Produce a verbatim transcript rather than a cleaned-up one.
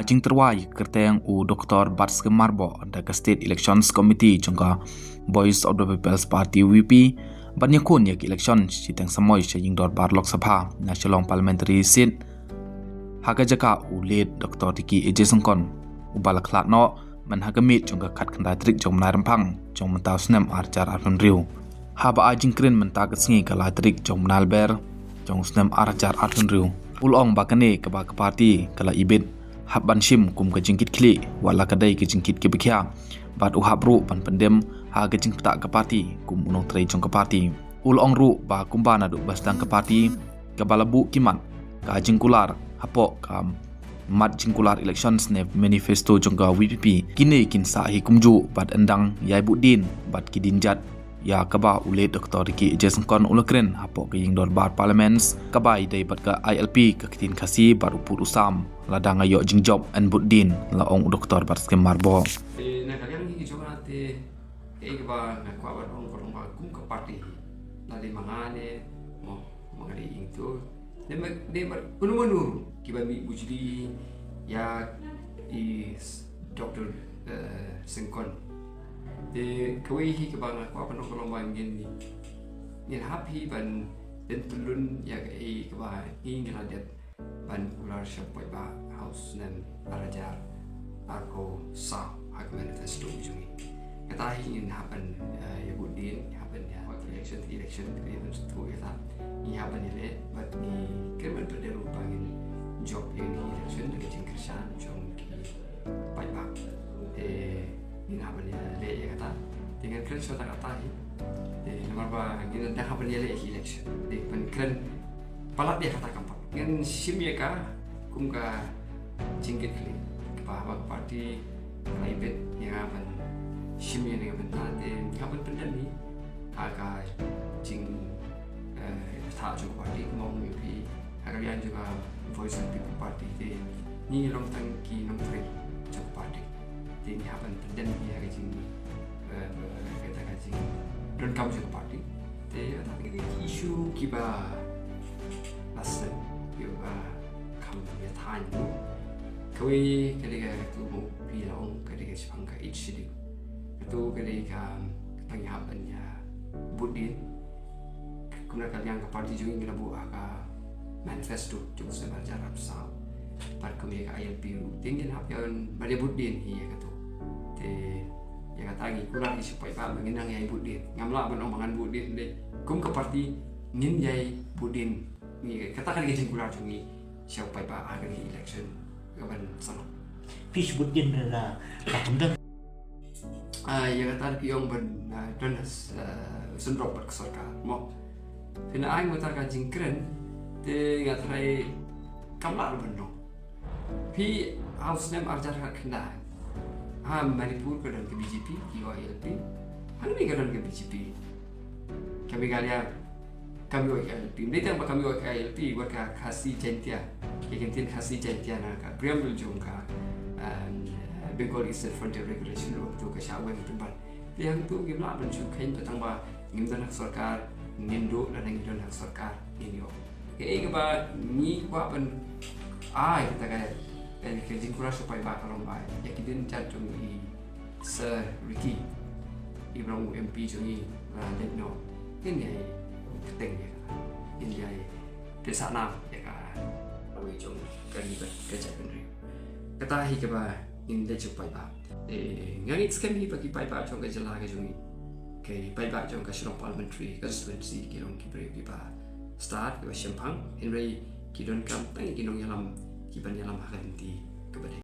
Jingtyrwa ïa ka kyrteng u Doctor Batskhem Myrboh da ka State Elections Committee jong ka Voice of the People's Party, VPP, ban ïakhun ïa ka election shiteng samoi sha ïing dorbar Lok Sabha na Shillong Parliamentary Seat ha ka jaka u Late Doctor Ricky A J Syngkon, uba la khlad noh man ha ka miet jong ka khatkhyndai tarik jong u bnai Rymphang jong mynta u snem ar hajar arphew hynriew. Haba ai jingkren mynta ka sngi ka lai tarik jong u bnai Lber jong u snem ar hajar arphew hynriew, u la ong ba kane kaba ka party ka la ibit hap ban shim kum ka jingkitkhlieh, wat la ka dei ka jingkit kaba khia, bad u hap ruh ban pyndem ha ka jingpyntah ka party kum u nongtrei jong ka party. U la ong ruh ba kumba naduh ba sdang ka party kaba la buh ki mat ka jingkular hapoh ka mat jingkular election ne manifesto jong ka VPP, kine kin sah hi kumjuh bad ynda ïai bud dien bad ki dienjat ïa kaba u Late Doctor Ricky A J Syngkon u la kren hapoh ka ïing dorbar Parliament, kaba ïadei bad ka ILP, ka ktien Khasi bad u pud u sam, lada nga ïoh jingjop yn bud dien, la ong u Doctor Batskhem Myrboh. Eh, na ka liang hi jong nga te, eh, kaba nga kwah ban ong ka long ba kum ka party hi, lada ma nga ne, mo, ma nga dei ïing to, ne ma, ne ma, unu manu kiba mih bujli ïa i s-, Doctor, eh, Syngkon. Te kawei hi kaba nga kwah ban ong ka long ba ngin, ngin hap hi ban, ban pyllun ïa kaei kaba ngi ngi la dep ban kular sha u paidbah ha u snem ar hajar arphew saw ha ka manifesto jong ngi. Kata hi ngin hap ban, eh, ïa bud dien, hap ban ïa election, election, election, ban shu ïa kata. Ngi hap ban ïaleh bad ngi kyrmen pat de ruh ba ngin jop ïa election da ka jingkyrshan jong ki paidbah. Te ngin hap ban ïaleh ïa kata. Te ngan kren shuwa kata hi. Te namar ba ngin da hap ban ïaleh ïa election. Te ban kren palat ïa kata kam pat. Ngan shim ïa ka kum ka jingkitkhlieh kaba haba ka party ka la ibit ïa nga ban shim ïa ka bynta te nga ban pyndem hi ha ka jing, eh, thah jong ka party, kumba ong ïa phi ha ka liang jong ka Voice of the People Party te ngi long tang ki nongtrei jong ka party. Te ngi hap ban pyndem hi ha ka jing, eh, eh, kata ka jingdonkam jong ka party. Te kata ki issue kiba la sdang kiba kham ïa thaiñ. Kawei ka dei katu mo phi la ong ka dei ka shaphang ka eighth schedule. Katu ka dei ka tang ïa hap ban ïa bud dien. Kumba ka liang ka party jong ngi ngi la buh ha ka manifesto jong u snem ar hajar arphew saw. Bad kumba ka ILP ruh te ngin hap ïa ban ïa bud dien hi ïa katu. Te ïa kata ngi kular hi sha u paidbah ba ngin nang ïa bud dien. Ngam lah ban ong ba ngan bud dien dei. Kum ka party ngin ïa bud dien. Ngi kata ka dei ka jingkular jong ngi sha u paidbah ha kane ka election kaban sdang. Phi shu bud dien na ka kumta. Ah, ïa kata phi ong ban, ah, don, ah, sngewbha bad ka sorkar. Mo. Phi na ai mo ta ka jingkren te nga tharai kam lah ruh ban long. Phi ha u snem ar hajar khatkhyndai ha Manipur ka don ka BJP, ki ïoh ILP. Hangne ka don ka BJP. Ka Meghalaya kam ïoh ILP. Ym dei tang ba kam ïoh ILP, wat ka Khasi Jaintia, ka ktien Khasi Jaintia na ka preamble jong ka, um, Bengal Eastern Frontier Regulation ruh tu ka shah weng pynban. Te hangtu ngim lah ban shu kheiñ ba tang ba ngim don ha ka sorkar ngin duh, lada ngi don ha ka sorkar ngin ïoh. Kaei kaba ngi kwah ban ai kata ka, ka, ka jingkular sha u paidbah ka long ba ïa ki dienjat jong i Sir Ricky iba long u MP jong ngi, la leit noh, ngin ïai kyrteng ïa ka, ngin ïai pynsahnam ïa ka, kawei jong ka ri bad ka jaitbynriew. Kata hi kaba ngin leit sha u paidbah. Eh, nga ngeit skhem hi ba ki paidbah jong ka jylla ka jong ngi, ki paidbah jong ka Shillong Parliamentary Constituency ki long ki briew kiba stad, kiba shemphang, hynrei ki donkam tang ki nongïalam kiban ïalam ha ka lynti kaba dei.